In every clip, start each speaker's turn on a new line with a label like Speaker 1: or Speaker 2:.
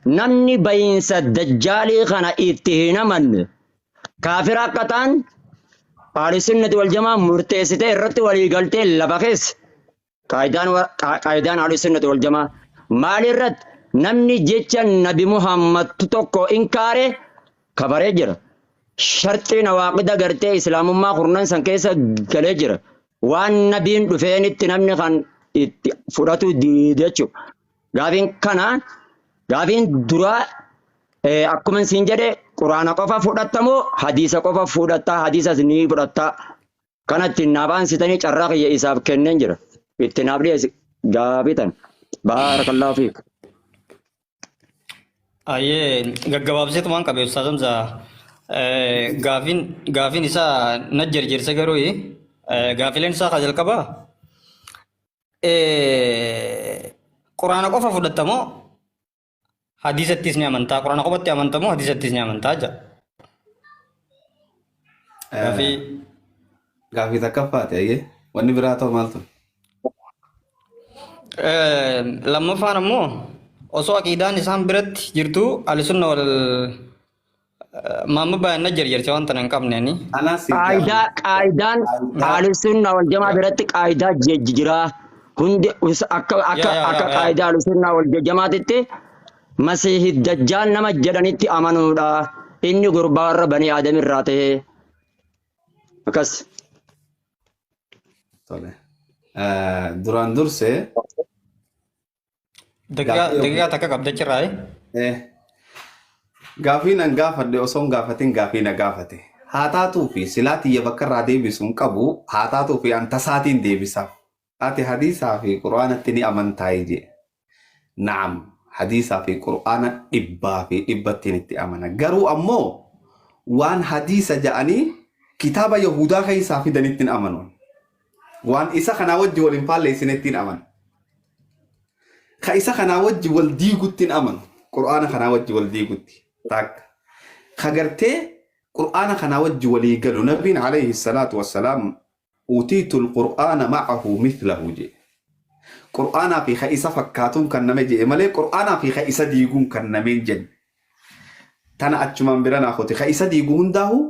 Speaker 1: Namni bayiinsa dajjaalii kana itti hin amanne kaafira akka ta'an Ahlusunnati wal jamaa murteessitee irratti walii galtee lafa keessa. Qaayidaan Ahlusunnati wal jamaa maal irratti namni jecha Nabi Muhammad tokko inkaare kafaree jira. Sharxii nawaaqida gartee Islaamummaa kurnan san keessa galee jira. Waan nabiin dhufeenitti namni kan itti fudhatu diide jechuudha. Gaafiin kana gaafiin duraa akkuma siin jedhe quraana qofa fudhattamoo hadiisa qofa fudhattaa hadiisas ni fudhattaa. Kana ittiin naaf aansitanii carraa kiyya isaaf kenneen jira. Itti naaf dhiyeessi gaafii tan. Baarakallaahu fiik.
Speaker 2: Ayyee gaggabaabseetumaan qabe Ustaaz Hamza. Gaafiin isaa na jarjarse garuu gaafileen isaa ka jalqabaa Quraana qofa fudhatta moo hadiisattis ni amantaa? Quraana qofatti amanta moo hadiisattis ni amantaa jedha. Gaafii
Speaker 3: Gaafii takkaffaati ayyee. Wanni biraa ta'u maaltu?
Speaker 2: Lammaffaan ammoo osoo aqiidaan isaan biratti jirtu ahlusunna wal Maamma baay'een na jarjarse waan tana hin qabne ani.
Speaker 3: Anaa siif
Speaker 1: Qaayidaa qaayidaan ahlusunna wal jamaa biratti qaayidaa jira. Hundi akka akka akka qaayidaa ahlusunna wal jamaatitti Masiihi Dajjaal nama jedhanitti amanuudha. Inni gurbaa warra banii Aadam irraa ta'e. Akkas.
Speaker 3: Tole. Duraan dursee
Speaker 2: Daqiiqaa
Speaker 3: Gaaffii
Speaker 2: daqiiqaa takka qabda achirraa.
Speaker 3: Eh. Gaafii nan gaafadhe osoo hin gaafatin gaafii na gaafate. Haa taatuu fi silaa tiyya bakka irraa deebisu hin qabu haa taatuu fi an tasaatiin deebisaaf. Ati hadiisaa fi qur'aanatti ni amantaayi jee. Na'am hadiisaa fi qur'aana dhibbaa fi dhibbattiin itti amana. Garuu ammoo waan hadiisa ja'anii kitaaba Yahudaa keessaa fidanitti hin amanu. Waan isa kanaa wajji wal hin faalleessinetti hin amanu. Ka isa kanaa wajji wal diigutti hin amanu. Qur'aana kanaa wajji wal diigutti. Takka. Ka gartee Qur'aana kanaa wajji walii galu Nabiin alayhi salaatu wassalaam utiitu al-Qur'aana ma'ahu mithlahu jedhe. Qur'aanaa fi ka isa fakkaatuun kan name jedhe malee Qur'aanaa fi ka isa diiguun kan nameen jenne. Tana achumaan bira naa kuti. Ka isa diigu hundaahu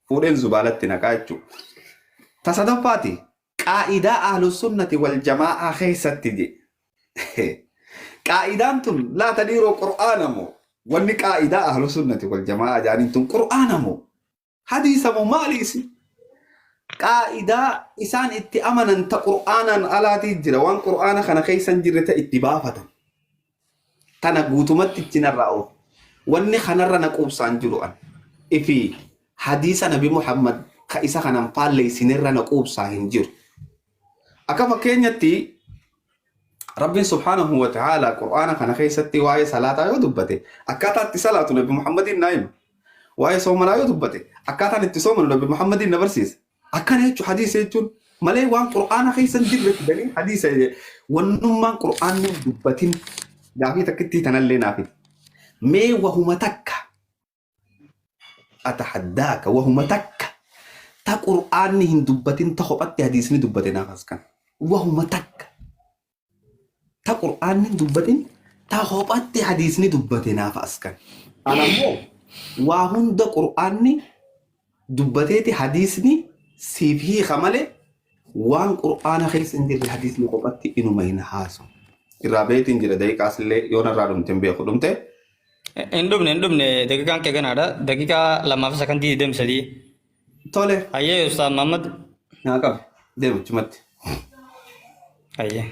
Speaker 3: fuudheen zubaalatti naqaa jechuudha. Ta sadaffaati qaa'idaa ahlusunnati wal jamaa'aa keessatti jedhe. Qaa'idaan tun laata dhiiroo qur'aana moo wanni qaa'idaa ahlusunnati wal jamaa'aa jedhaniin tun qur'aana moo hadiisa moo maali isin? Qaa'idaa isaan itti amanan ta qur'aanaan alaatii jira waan qur'aana kana keessa hin jirre ta itti baafatan. Tana guutumatti ichi narraa oofu. Wanni kanarra na quubsaan jiru an. Ifi hadiisa Nabi Muhammad ka isa kanan faalleessinirra na quubsaa hin jiru. Akka fakkeenyatti Rabbiin subhaanahu wa ta'ala Qur'aana kana keessatti waa'ee salaataa yoo dubbate akkaataa itti salaatu Nabi Muhammadiin naa hima. Waa'ee soomanaa yoo dubbate akkaataan itti soomanu Nabi Muhammadiin na barsiisa. Akkana jechuun hadiisa jechuun malee waan qur'aana keessa hin jirre fidanii hadiisa wannummaan qur'aanni hin dubbatin gaafii takkittii tanallee naaf himi. Mee wahuma takka atahaddaaka wahuma takka ta qur'aanni hin dubbatin ta kophatti hadiisni dubbate naaf as kan wahuma takka ta qur'aanni hin dubbatin ta kophatti hadiisni dubbate naaf as kan. Ana immoo waa hunda qur'aanni dubbateeti hadiisni siif hiika malee waan qur'aana keessa hin jirre hadiisni kophatti inuma hin haasu. Irraa beetiin jira daqiiqaas illee yoo narraa dhumte hin beeku dhumte.
Speaker 2: Hin dhumne hin dhumne daqiiqaan kee ganaadha. Daqiiqaa 2 fi sakandii 23.
Speaker 3: Tole.
Speaker 2: Hayyee Ustaaz Mahammad.
Speaker 3: Naa qabe deemu achumatti.
Speaker 2: Hayyee.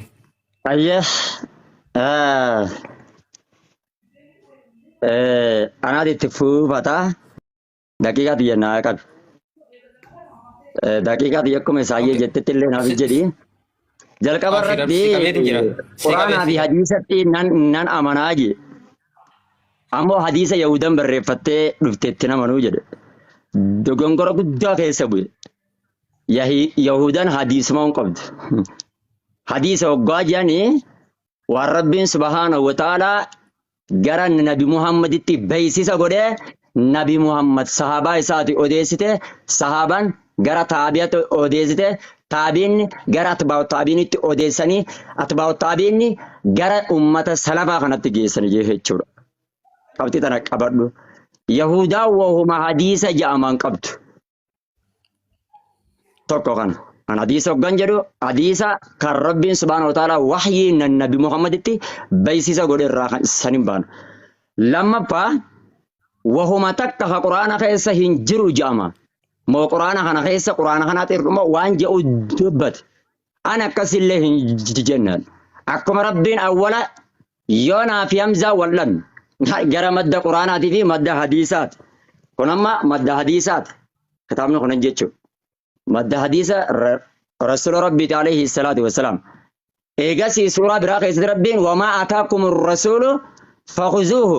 Speaker 1: Ayyee. Anaati itti fuufata. Daqiiqaa tiyya naa qabi. Daqiiqaa tiyya akkuma isaayyee jettetti illee naaf jedhi. Jalqaba
Speaker 2: Abshir,
Speaker 1: irratti
Speaker 2: si qabeetiin jira. Si
Speaker 1: Quraanaa
Speaker 2: qabee.
Speaker 1: fi hadiisatti nan amanaa jee. Ammoo hadiisa Yahudan barreeffattee dhufte itti namanuu jedhe. Dogongora guddaa keessa bu'e. Yahudan hadiisuma hin qabdu. Hadiisa hoggaa jedhanii waan Rabbiin subhaanahu wa ta'aalaa gara Nabi Muhammaditti beeksisa godhee Nabi Muhammad sahaabaa isaati odeessite sahaabaan gara taabi'atti odeessite taabiinni gara atbaa'u taabiinitti odeessanii atbaa'u taabiinni gara ummata salafaa kanatti geessanii jechuudha. Qabxii tana qabadhu. Yahudaa wahuma hadiisa ja'aman qabdu. Tokko kana. An hadiisa hoggan jedhu hadiisa kan Rabbiin subhaanahu wa ta'ala wahyii nabi Muhammaditti beeksisa godhe irraa kan san hin baanu. Lammaffaa wahuma takka ka quraana keessa hin jiru ja'ama. Moo quraana kana keessa quraana kanaatti hirdhuma waan jedhu dubbate. An akkasillee hin jennaan. Akkuma Rabbiin awwala yoonaa fi Hamzaa wal dhabne gara madda quraanaatii fi madda hadiisaati. Kun amma madda hadiisaati. Kitaabni kun jechuudha. Madda hadiisa Rasuula Rabbiiti alayhi salaatu wassalaam. Eegasii suuraa biraa keessatti Rabbiin wamaa ataakum rasuulu fakhuzuuhu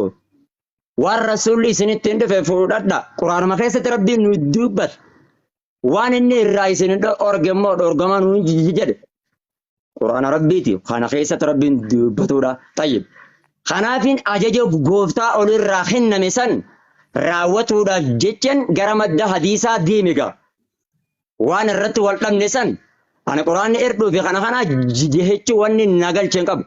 Speaker 1: waan rasuulli isinitti hin dhufe fuudhadha. Quraanuma keessatti Rabbiin nu dubbata. Waan inni irraa isin dhorge immoo dhorgamaa nuun jedhe. Quraana Rabbiiti. Kana keessatti Rabbiin dubbatudha. Tayyib. Kanaafin ajaja gooftaa olirraa kenname san raawwatuudhaaf jechan gara madda hadiisaa deeme gaa. Waan irratti wal dhabne san ani quraanni irdhuu fi kana kana jechuu wanni na galche hin qabu.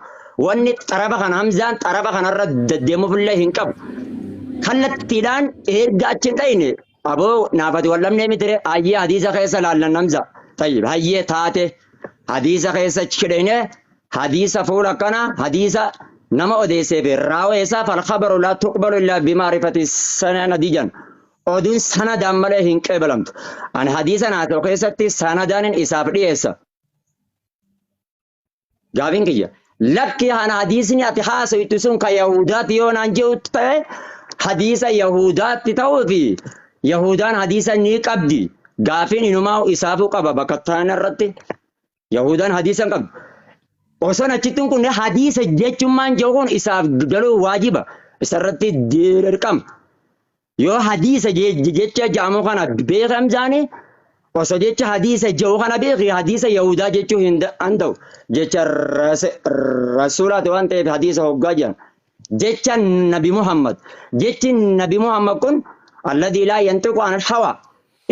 Speaker 1: Wanni xaraba kana Hamzaan xaraba kanarra deddeemuufillee hin qabu. Kallattiidhaan erga achi hin dhayne aboo naafati wal dhabnee mitire hayyee hadiisa keessa laallan Hamza. Tayyib hayyee taate hadiisa keessa achi dhayne hadiisa fuula akkana hadiisa nama odeessee fi raawwee isaa falkhabaru laa tuqbalu illaa bimaarifati sanadi jan. Oduun sanadaan malee hin qeebalamtu. Ani hadiisa naasoo keessatti sanadaanin isaaf dhiyeessa. Gaafiin kiyya. Lakki ana hadiisni ati haasoytu sun ka Yahudaatti yoo naan jedhu ta'e hadiisa Yahudaatti ta'uu fi Yahudaan hadiisa ni qabdi. Gaafiin inumaa isaafuu qaba bakka ta'an irratti. Yahudaan hadiisa hin qabdu. Osoon achitti kun hadiisa jechummaan jedhu kun isaaf galuu waajiba. Isarratti dirqama. Yoo hadiisa jecha jedhamu kana beekam jaani osoo jecha hadiisa jedhu kana beeki hadiisa Yahudaa jechuu hin danda'u. Jecha rasuulaati waan ta'eef hadiisa hoggaa jedhan. Jecha Nabi Muhammad. Jechi Nabi Muhammad kun alladii laa yantiqu anil hawa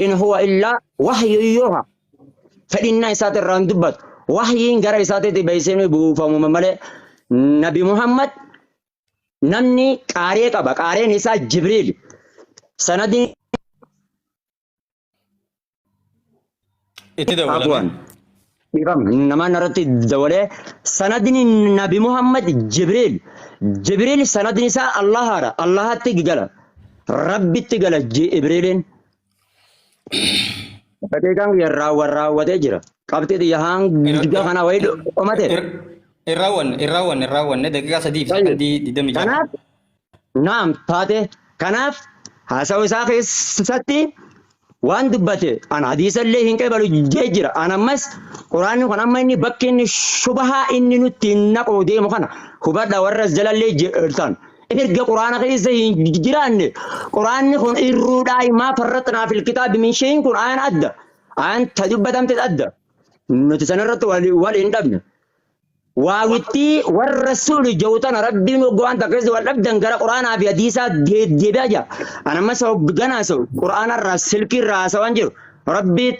Speaker 1: in huwa illaa wahyu yuuha. Fedhinnaa isaati irraa hin dubbatu. Wahyiin gara isaatiitti beeksifni buufamu malee Nabi Muhammad namni qaaree qaba. Qaareen isaa Jibriil. Sanadiin
Speaker 2: Itti
Speaker 1: afwan.
Speaker 2: dabalame.
Speaker 1: Dhiifama. Namaan irratti dabalee sanadni Nabi Muhammad Jibriil. Jibriil sanadni isaa Allahaadha. Allahatti gala. Rabbitti gala Jibriiliin. Daqiiqaan kiyya raawwatee jira. Qabxii xiyya hanga kana wayii dhumate.
Speaker 2: Irraawwanne irraawwanne irraawwanne daqiiqaa sadii fi sakandii digdamii jaha.
Speaker 1: Kanaaf naam taate kanaaf haasawu isaa keessatti waan dubbate an hadiisa illee hin qeebalu jee jira. An ammas quraanni kun amma inni bakki inni shubahaa inni nutti naquu deemu kana hubadha warra jalallee jirtan. Erga quraana keessa hin jiraanne quraanni kun irruudhaa maa farraxnaa fil kitaabi min shay'in kun ayaan adda. Ayaan ta dubbatamte adda. Nuti sanarratti wal hin dhabne. Waawittii warra suuli jedhu tana rabbiin waan takka keessa wal dhabdan gara quraanaa fi hadiisaa deebi'aa jira. An ammas hogganaa so quraana irraa silkii irraa haasawaan jiru. Rabbii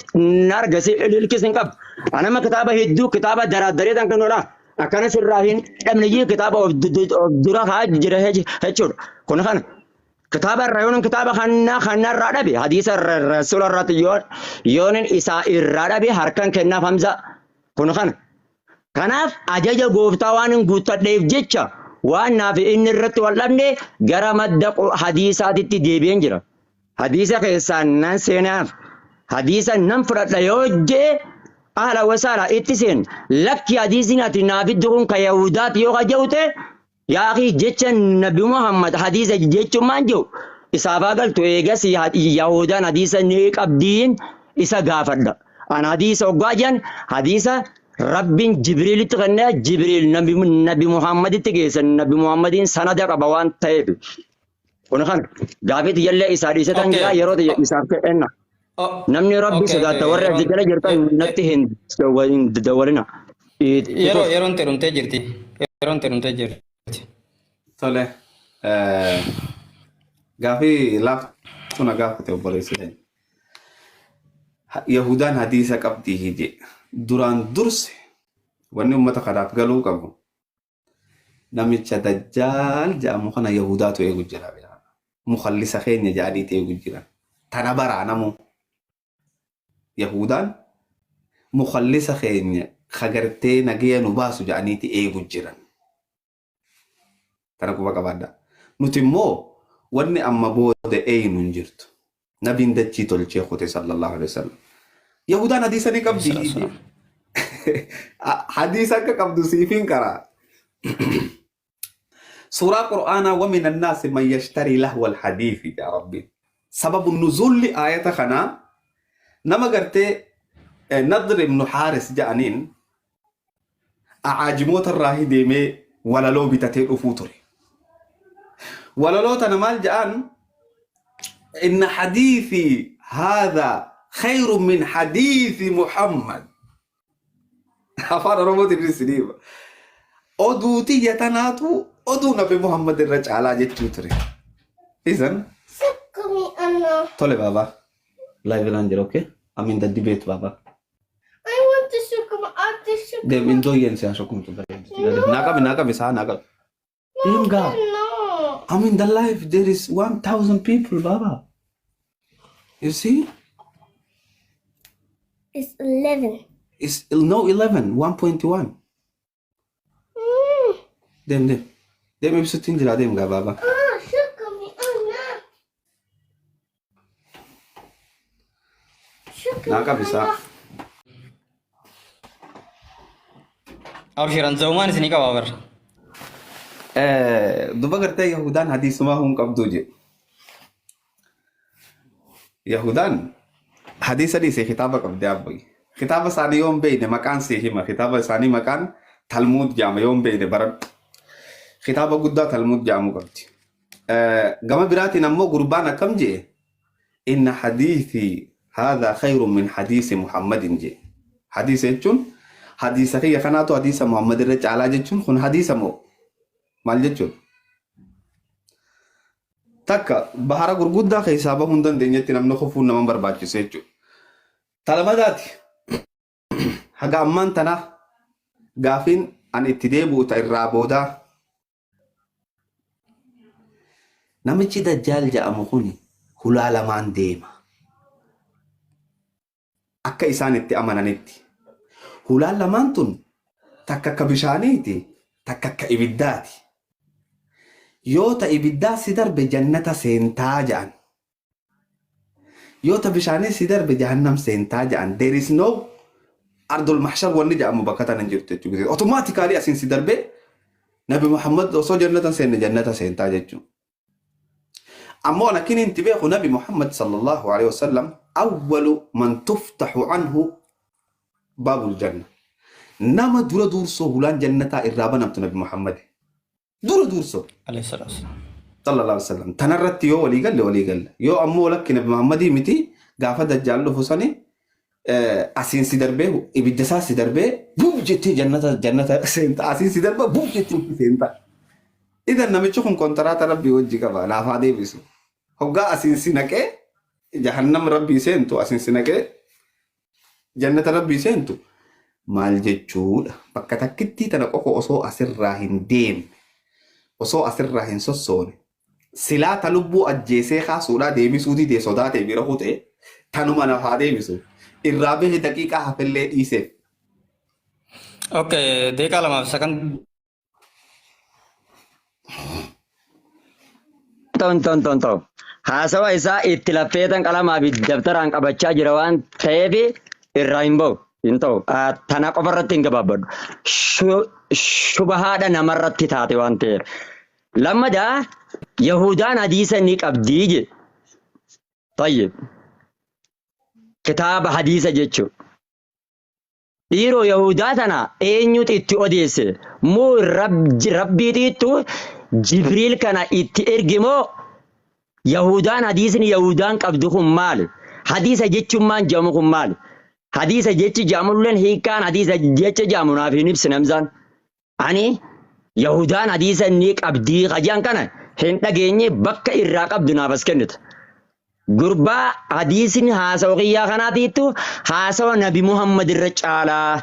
Speaker 1: na arga silkis hin qabu. An amma kitaaba hedduu kitaaba daraaddaree tan kennuudha. Akkana sirraa hin dhabne jii kitaaba of dura haa jira jechuudha. Kun kana. Kitaaba irraa yoonin kitaaba kana kana irraa dhabe hadiisa rasuula irraatti yoonin isaa irraa dhabe harkan kennaaf Hamza. Kun kana. Kanaaf ajaja gooftaa waan hin guuttadheef jecha waan naaf inni irratti wal dhabne gara madda hadiisaatitti deebi'een jira. Hadiisa keessaa nan seenaaf hadiisa nan fudhadha yoo jee ahla wasaala itti seen lakki hadiisni ati naaf iddu kun ka Yahudaati yoo ka jedhu ta'e yaa akhi jecha Nabi Muhammad hadiisa jechuun maan jedhu isaaf haa galtu eegas Yahudaan hadiisa ni qabdiin isa gaafadha. An hadiisa hoggaa jedhan hadiisa Rabbiin Jibriilitti kennee Jibriil Nabi Muhammaditti geesse Nabi Muhammadiin sanada qaba waan ta'eef. Kun kana gaafii tiyyallee isaa dhiisetan jira yeroo tiyya isaaf kenna. Namni Rabbi sodaata warri as jala jirtan natti hin dawwalina.
Speaker 2: Yeroo yeroon ta'e jirti. Yeroon ta'e jirti.
Speaker 3: Tole. Gaafii laaftuu na gaafate obboleessi keenya. Yahudaan hadiisa qabdii jedhe. Duraan durse wanni uummata kanaaf galuu qabu. Namicha Dajjaal jedhamu kana Yahudaatu eegu jira. Mukallisa keenya jedhaniiti eegu jira. Tana baraa namu. Yahudaan mukallisa keenya kagartee nagaya nu baasu jedhaniiti eegu jiran. Tana quba qabaadha. Nuti immoo wanni amma booda eeynu hin jirtu. Nabiin dachii tolchee kute sallallahu alaihi wasallam. Yahudaan hadiisa ni qabdi. Hadiisa akka qabdu siifin karaa. Suuraa Qur'aanaa ومن الناس من يشتري لهو الحديث يا ربي. سبب النزول آية kanaa nama gartee Nadr ibn Haaris jedhaniin acaajimoota irraa deemee walaloo bitatee dhufuu ture. Walaloo tana maal jedhan? إن حديثي هذا خير من حديث محمد. Afaan Oromootiin isiniima. Oduu tiyya tanaatu oduu Nabi Muhammad irra caalaa jechuu ture. Isan
Speaker 4: Sukkumi Anna.
Speaker 3: Tole baaba. Live irraan jira, okay? I'm in the debate, baaba.
Speaker 4: I want to sukuma up the sukuma.
Speaker 3: Deem indooyyeen si haa sukkumtu bareedu. Naa qabi, naa qabi, saa naa qabi. Deem gaa.
Speaker 4: No.
Speaker 3: I'm in the live. There is 1,000 people, Baba. You see?
Speaker 4: It's 11.
Speaker 3: It's no 11, 1.1. Deem, deem. Deem, ibsutti jira, deem gaa Baba.
Speaker 4: Ah, sukumi Anna. Sukumi
Speaker 3: Naa qabi saa.
Speaker 2: Abshiran zawmaan isinii qaba bara.
Speaker 3: Duba gartee Yahudaan hadiisumaa hun qabduu jedhu. Yahudaan hadiisa dhiisee kitaaba qabdi abboyi. Kitaaba isaanii yoo hin beekne maqaan sii hima. Kitaaba isaanii maqaan Talmuud jedhama, yoo hin beekne baradhu. Kitaaba guddaa Talmuud jedhamu qabdi. Gama biraatiin ammoo gurbaan akkam jee? إن حديثي هذا خير من حديث محمد jee. Hadiisa jechuun hadiisa kiyya kanaatu hadiisa Muhammad irra caalaa jechuun kun hadiisa moo maal jechuun? Takka bahara gurguddaa keessaa bahuu hin dandeenyetti namni kufuun nama barbaachisu jechuudha. Talamadaati. Haga ammaan tana gaafiin an itti deebi'u ta irraa boodaa. Namichi Dajjaal jedhamu kun hulaa lamaan deema. Akka isaan itti amananitti. Hulaan lamaan tun takka akka bishaaniiti, takka akka ibiddaati. Yoo ta ibiddaa si darbe jannata seentaa jedhan. Yoo ta bishaanii si darbe jahannam seentaa jedhan. There is no ardul mahshar wanni jedhamu bakka tana hin jirtu jechuudha. Automatically asiin si darbe Nabi Muhammad osoo jannata seenne jannata seentaa jechuudha. Ammoo lakkin inti beeku Nabi Muhammad sallallahu alaihi wasallam أول من تفتح عنه باب الجنة. Nama dura dursoo hulaan jannataa irraa banamtu Nabi Muhammad. Dura dursoo.
Speaker 2: عليه الصلاة والسلام.
Speaker 3: Sallallahu alaihi wasallam. Tanarratti yoo walii galle walii galle. Yoo ammoo lakki Nabi Muhammadii miti, gaafa Dajjaal dhufu sani asiin si darbee ibidda isaa si darbee buuf jettee jannata seenta, asiin si darba buuf jettee seenta. Idan namichi kun kontaraata Rabbii wajji qaba, naaf haa deebisu. Hoggaa asiin si naqee jahannam Rabbii seentu, asiin si naqee jannata Rabbii seentu maal jechuudha? Bakka takkittii tana qofa osoo asirraa hin deemne, osoo asirraa hin sossoone, silaa ta lubbuu ajjeesee kaasuudhaa deebisuu didee sodaatee bira kutee tanuma naaf haa deebisu. Irraa bahe daqiiqaa hafellee dhiiseef.
Speaker 2: Okay, daqiiqaa 2f second.
Speaker 1: Ton ton ton ton. Haasawa isaa itti laffeetan qalamaa fi dabtaraan qabachaa jira waan ta'eef irraa hin ba'u. Hin ta'u. Tana qofa irratti hin gabaabbadhu. Shubahaadha namarratti taate waan ta'eef. Lammadaa Yahudaan hadiisa ni qabdii jedhe. Tayyib. Kitaaba hadiisa jechuudha. Dhiiroo, Yahudaa tana eenyutu itti odeesse? Moo Rabbiitiittu Jibriil kana itti erge moo Yahudaan hadiisni Yahudaan qabdu kun maali? Hadiisa jechuun maal jedhamu kun maali? Hadiisa jechi jedhamulleen hiikkaan hadiisa jecha jedhamu naaf hin ibsine Hamzaan. Ani Yahudaan hadiisa inni qabdii hajaan kana hin dhageenye, bakka irraa qabdu naaf as kennita. Gurbaa, hadiisni haasawa kiyyaa kanaatiittu haasawa Nabi Muhammad irra caalaa.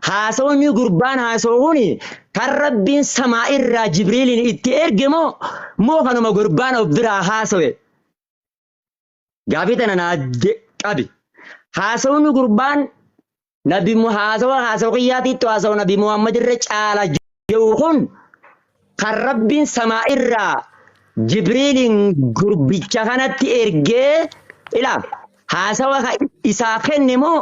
Speaker 1: Haasawni gurbaan haasawu kuni kan Rabbiin samaa irraa Jibriiliin itti erge moo moo kanuma gurbaan of biraa haasawe? Gaafii tana naa qabi. Haasawni gurbaan Nabi haasawa haasawa qiyyaatiitti haasawa Nabi Muhammad irra caala jedhu kun kan Rabbiin samaa irraa Jibriiliin gurbicha kanatti ergee ilaa haasawa isaa kenne moo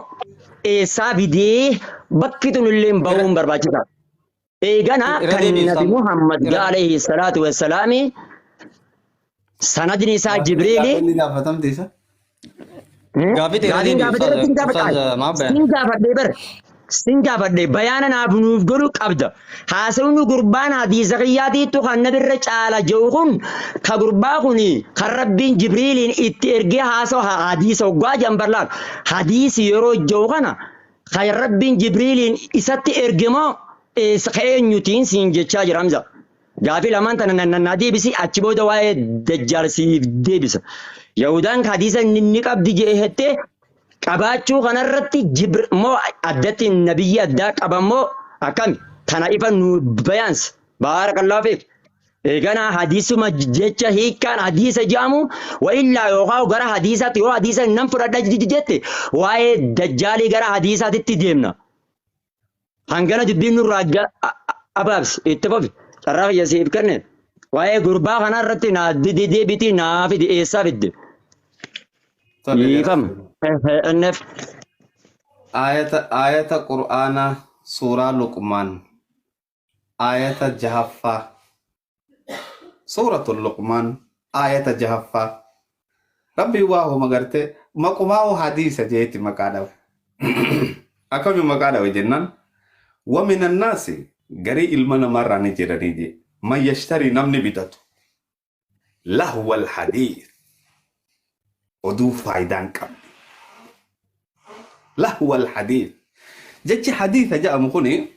Speaker 1: eessaa fidee bakki tun illee bahuun barbaachisaa. Eegana
Speaker 2: Irra
Speaker 1: kan
Speaker 2: deebi'i
Speaker 1: Nabi
Speaker 2: Ustaaz.
Speaker 1: Muhammad
Speaker 2: Irra
Speaker 1: alayhi salaatu wassalaami sanadni isaa Jibriili
Speaker 3: Gaaffiin gaafatamte isa.
Speaker 2: Gaaffii ta'e irra
Speaker 1: Gaafiin
Speaker 2: deebi'i
Speaker 1: gaafate irratti hin
Speaker 2: Ustaaz
Speaker 1: gaafadha.
Speaker 2: maaf bayan.
Speaker 1: Sin gaafadhee bar. Sin gaafadhee bayaana naaf nuuf godhu qabda. Haasawni gurbaan hadiisa qiyyaatiittu kan nabirra caala jiru kun ka gurbaa kun kan Rabbiin Jibriiliin itti ergee haasawa hadiisa hoggaa jedhan barlaan. Hadiisi yeroo jiru kana kan Rabbiin Jibriiliin isatti erge moo eessa ka eenyutiin siin jechaa jira Hamza. Gaafii lamaan tana na deebisi achi booda waa'ee dajjaal siif deebisa. Yahudaan hadiisa ni qabdi jee hettee qabaachuu kanarratti jibr moo addatti nabiyyi addaa qaban moo akkami tana ifa nu bayaansi baarakallaahu fiik. Eegana hadiisuma jecha hiikkaan hadiisa jedhamu wa illaa yookaan gara hadiisaatti yoo hadiisa nan fudhadha jette waa'ee dajjaalii gara hadiisaatitti deemna. Hangana dubbiin nurraa abaabsi itti fufi carraa kiyya siif kenne waa'ee gurbaa kana irratti naa deebitii naa fidi eessaa fidde dhiifama. NF
Speaker 3: Ayata Qur'aanaa suuraa Luqmaan ayata jahaffaa suuratul Luqmaan ayata jahaffaa Rabbii waa homa gartee maqumaa hadiisa jeetti maqaa dhawe. Akkami maqaa dhawe jennaan ومن الناس garii ilma namaarraa ni jiranii jee من يشتري namni bitatu لهو الحديث oduu faayidaa hin qabne لهو الحديث jechi hadiisa jedhamu kuni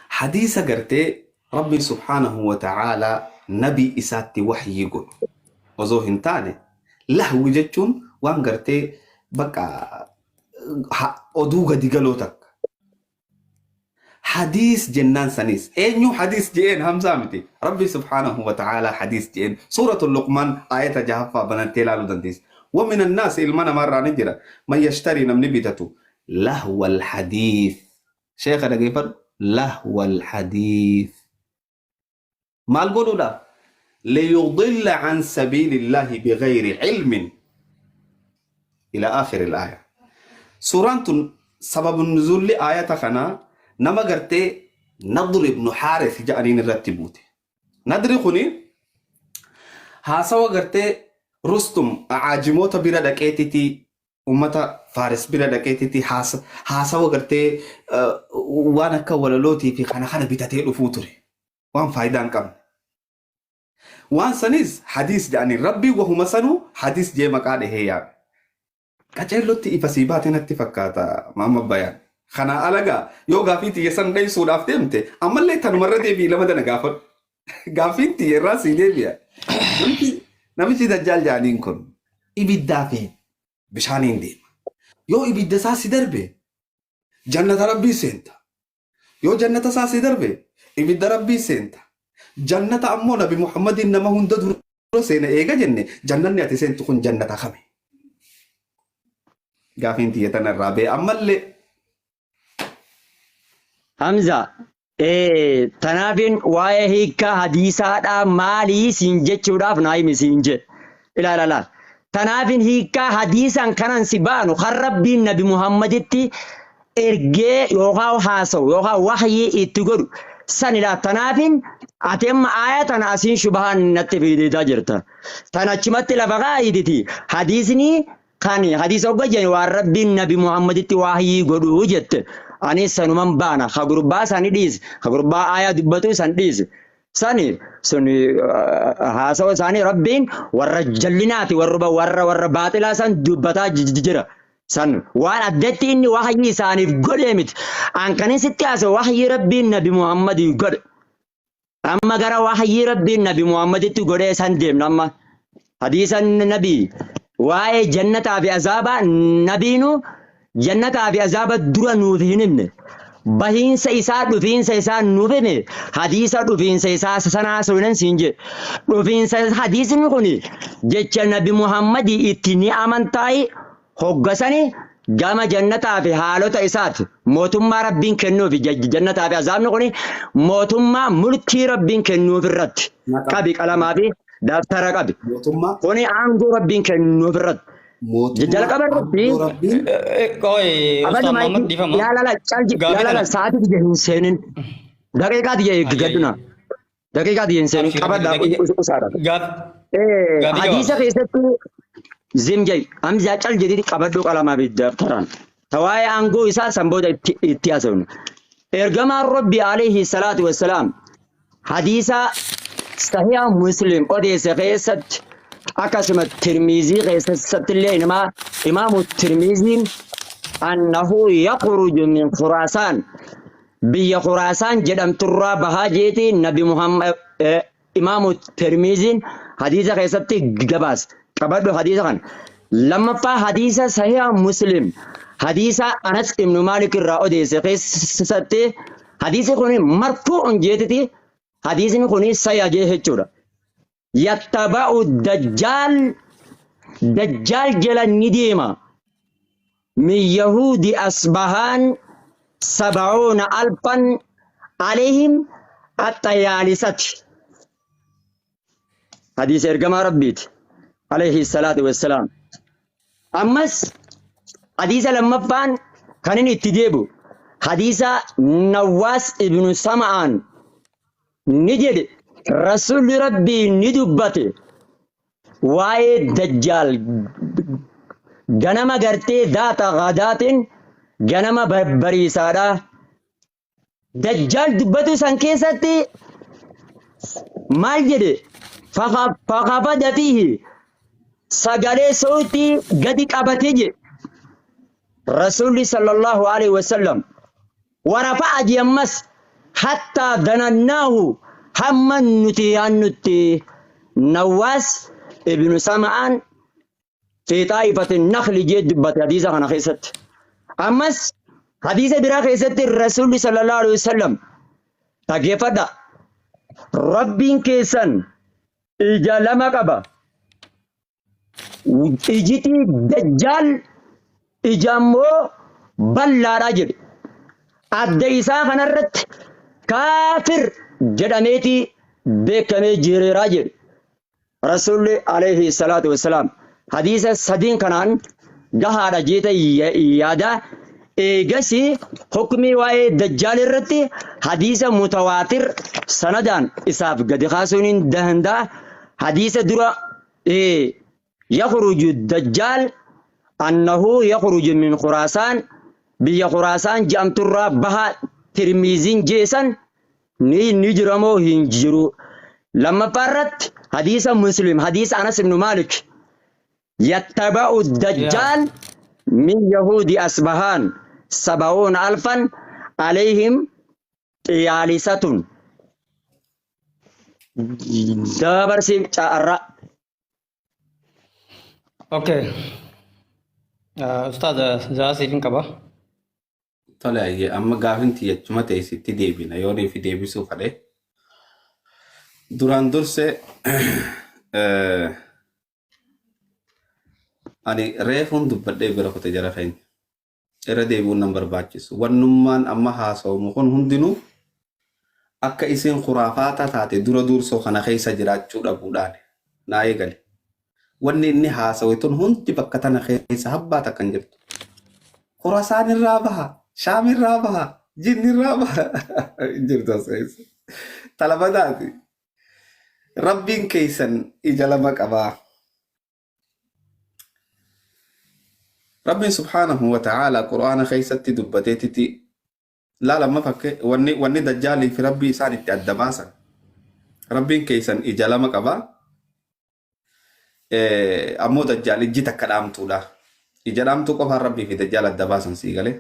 Speaker 3: hadiisa gartee Rabbi سبحانه وتعالى nabii isaatti waxyii godhu osoo hin taane lahwi jechuun waan gartee bakka oduu gadi galoo takka. Hadiis jennaan sanis eenyu hadiis je'een Hamzaa miti Rabbi سبحانه وتعالى hadiis je'een suuratul Luqmaan ayata jahaffaa banantee ilaaluu dandeessa. ومن الناس ilma namaarraa ni jira من يشتري namni bitatu لهو الحديث sheekha dhageeffadhu لهو الحديث maal godhuudhaaf ليضل عن سبيل الله بغير علم إلى آخر الآية. Suuraan tun سبب النزول آية kana nama gartee Nadr ibn Xaaris jedhaniin irratti buute. Nadri kuni haasawa gartee Rustum aajimoota bira dhaqeetiti ummata Faaris bira dhaqeetiti haasawa gartee waan akka walalootii fi kana kana bitatee dhufuu ture. Waan faayidaa hin qabne. Waan sanis hadiis jedhaniin Rabbii wahuma sanuu hadiis jee maqaa dhahee yaame. Qaceellotti ifa sii baate natti fakkaata maama bayaan. Kana alagaa yoo gaafii tiyya san dheessuudhaaf deemte ammallee tanumarra deebii lama dana gaafadhu. Gaafiin tiyya irraa sii deebi'a. Namichi dajjaal jedhaniin kun ibiddaa fi bishaaniin deema. Yoo ibidda isaa si darbe jannata Rabbii seenta. Yoo jannata isaa si darbe ibidda Rabbii seenta. Jannata ammoo Nabi Muhammadiin nama hunda dura seena eega jenne jannanni ati seentu kun jannata kami? Gaafiin tiyya tana irraa ba'e ammallee
Speaker 1: Hamza, tanaafin waa'ee hiikkaa hadiisaadhaa maalii siin jechuudhaaf naa himi siin jedhe. Ilaala laal. Tanaafin hiikkaa hadiisaan kanan si baanu kan Rabbiin Nabi Muhammaditti ergee yookaan haasawu yookaan wahyii itti godhu san ilaa tanaafin ati amma aaya tana asiin shubahaan natti fideetaa jirta. Tan achumatti lafa kaayititi hadiisni kan hadiisa hogga jennu waan Rabbiin Nabi Muhammaditti wahyii godhu jette. Anis sanuman baana ka gurbaa sani dhiisi ka gurbaa aayaa dubbatu san dhiisi. Sani sun haasawa isaanii Rabbiin warra jallinaati warra warra warra baaxilaa san dubbataa jira. San waan addatti inni wahyii isaaniif godhee miti. An kanin sitti haasa'u wahyii Rabbiin Nabi Muhammadii godhe. Amma gara wahyii Rabbiin Nabi Muhammaditti godhee san deemna amma. Hadiisa Nabii waa'ee jannataa fi azaabaa nabiinu jannataa fi azaaba dura nuuf hin himne. Bahiinsa isaa dhufiinsa isaa nuuf hime hadiisa dhufiinsa isaa sanaa soinan siin jedhe. Dhufiinsa hadiisni kun jecha Nabi Muhammadii itti ni amantaayi hoggasani gama jannataa fi haalota isaati. Mootummaa Rabbiin kennuufi jannataa fi azaabni kun mootummaa mulkii Rabbiin kennuuf irratti qabi qalamaa fi daftara qabi.
Speaker 3: Mootummaa
Speaker 1: Kuni aangoo Rabbiin kennuuf irratti.
Speaker 3: mootummaa
Speaker 1: Jalqaba irratti
Speaker 3: aangoo Rabbiin
Speaker 2: Qoy Ustaaz Muhammad dhiifama.
Speaker 1: Yaalala calji
Speaker 2: Gaafii
Speaker 1: yaalala
Speaker 2: tana.
Speaker 1: sa'aatii tiyya hin seenin. Daqiiqaa tiyya eeggadhuna. Daqiiqaa tiyya hin seenin
Speaker 2: Abshir
Speaker 1: qabadhaa usaadha.
Speaker 2: Gaaf gaafii
Speaker 1: Hadiisa
Speaker 2: gabaabsa.
Speaker 1: keessatti zimjai hamzaa cal jedhiti qabadhuu qalamaa fi daftaraan. Tawaa'ee aangoo isaa san booda itti haasofna. Ergamaan Rabbi alayhi salaatu wassalaam hadiisa sahiha Muslim odeesse keessatti akkasuma Tirmiizii keessatti illee imaamu Tirmiiziin annahu yakhruju min Khuraasaan biyya Khuraasaan jedhamturraa bahaa jeeti Nabi Muhammad imaamu Tirmiiziin hadiisa keessatti gabaase. Qabadhu hadiisa kana. Lammaffaa hadiisa sahiha Muslim hadiisa Anas ibn Maalik irraa odeesse keessatti hadiisi kun marfuu'un jeetiti hadiisni kun sahiha jee jechuudha. Yattaba'u dajjaal dajjaal jala ni deema. Min yahuudi asbahaan sabacuuna alfan alayhim axxayaalisati. Hadiisa ergamaa Rabbiiti. Alayhi salaatu wassalaam. Ammas hadiisa lammaffaan kan inni itti deebi'u hadiisa Nawwaas ibnu Sama'aan ni jedhe Rasuulli Rabbii ni dubbate waa'ee dajjaal ganama gartee daata gadaatiin ganama bariisaadha. Dajjaal dubbatu san keessatti maal jedhe fakafada fiihi sagalee sootii gadi qabate jedhe Rasuulli sallallahu alaihi wasallam warafa'a je ammas hattaa danannaahu hamma nuti yaannutti Nawwaas ibnu Sama'aan fi xaa'ifati nakhli jee dubbate hadiisa kana keessatti. Ammas hadiisa biraa keessatti Rasuulli sallallahu alaihi wasallam dhaggeeffadha. Rabbiin keessan ija lama qaba. Ijitii dajjaal ija immoo bal'aadha jedhe. Adda isaa kanarratti kaafir jedhameeti beekamee jireeraa jedhe. Rasuulli alayhi salaatu wassalaam hadiisa sadiin kanaan gahaadha jeeta yaada. Eegasi hukmii waa'ee dajjaal irratti hadiisa mutawaatir sanadaan isaaf gadi kaasuun hin danda'a. Hadiisa dura yakhruju dajjaal annahu yakhruju min Khuraasaan biyya Khuraasaan jedhamturraa baha Tirmiiziin jeesan ni jira moo hin jiru. Lammaffaa irratti hadiisa Muslim hadiisa Anas ibn Malik yattaba'u dajjaal min yahuudi asbahaan sabahuuna alfan alayhim xiyaalisatun. Dabarsi carraa.
Speaker 2: Okay. Ustaaz zaasiif hin qaba.
Speaker 3: Tole ayyee amma gaafin tiyyachuma ta'e sitti deebina yoo fi deebisuu fedhe. Duraan dursee ani reefuun dubbadhee bira kute jara keenya. Irra deebi'uun nan barbaachisu. Wannummaan amma haasawamu kun hundinuu akka isin khuraafaata taate dura dursoo kana keessa jiraachuu dhabuudhaan naa eegale. Wanni inni haasawe tun hundi bakka tana keessa habbaa takka hin jirtu. Khurasaan irraa baha, Shaam irraa baha, jinni irraa baha. Hin jirtu as keessa. Talabadaati. Rabbiin keessan ija lama qabaa. Rabbiin subhaanahu wa ta'ala Qur'aana keessatti dubbateetiti laala amma fakke wanni dajjaalii fi rabbii isaan itti adda baasan. Rabbiin keessan ija lama qabaa. Ammoo dajjaal ijji takka dhaamtuudha. Ija dhaamtuu qofaan rabbii fi dajjaal adda baasan sii galee.